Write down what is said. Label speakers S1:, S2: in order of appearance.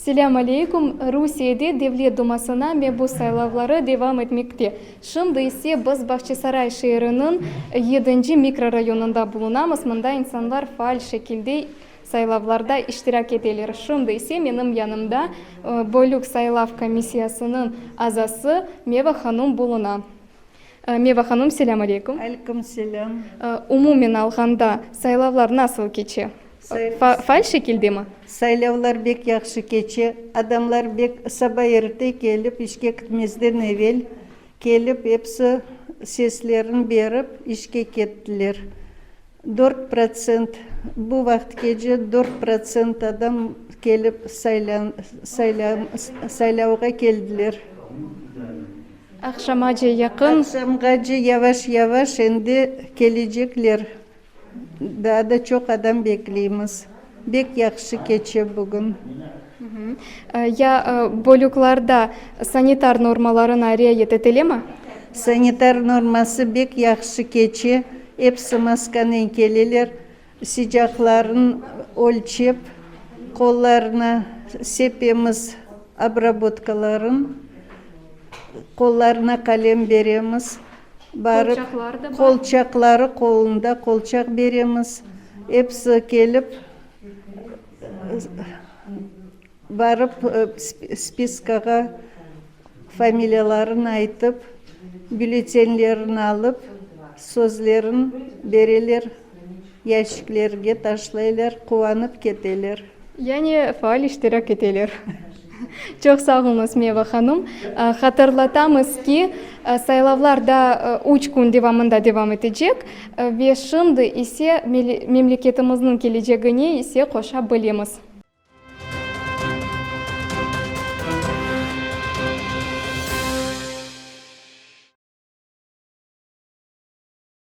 S1: Selâm aleyküm! Rusiyede Devlet Dumasına mebus saylavları devam etmekte. Şimdi ise biz Bağçasaray şeeriniñ yedinci mikrorayonında bulunamız, mında insanlar faal şekilde saylavlarda iştirak eteler. Şimdi ise menim yanımda bölük saylav komissiyasınıñ azası Meva hanum buluna. Meva hanum, selâm aleyküm!
S2: Aleyküm selâm!
S1: Umumen alğanda, saylavlar nasıl keçe? Faal şekildemi?
S2: Saylavlar bek yahşı keçe. Adamlar bek saba erte kelip, işke kitmezden evel kelip, episi seslerini berip, işke kettiler. 4%, bu vaqıtqece 4% adam kelip saylavğa keldiler.
S1: Aqşamace yaqın.
S2: Aqşamğace yavaş-yavaş endi kelecekler. Daa da çoq adam bekleymiz. Bek yahşı keçe bugün.
S1: Ya bölüklarda sanitar normalarına riayet etilemi?
S2: Sanitar norması bek yahşı keçe. Episi maskanen keleler. Sıcaqların ölçep, qollarına sepemiz obrabotkaların, qollarına qalem beremiz. Barıp, qolçaqları qolunda qolçaq beremiz. Episi kelip, barıp spiskağa familiyalarını aytıp, bülletenlerini alıp, sözlerini bereler, yaşiklerge taşlaylar, quvanıp keteler.
S1: Yani faal iştirak eteler. Çoq sağ oluñız, Meva hanım. Hatırlatamız ki, saylavlar daa üç kün devamında devam etecek ve şimdi ise memleketimizniñ kelecegine ise qoşa bilemiz.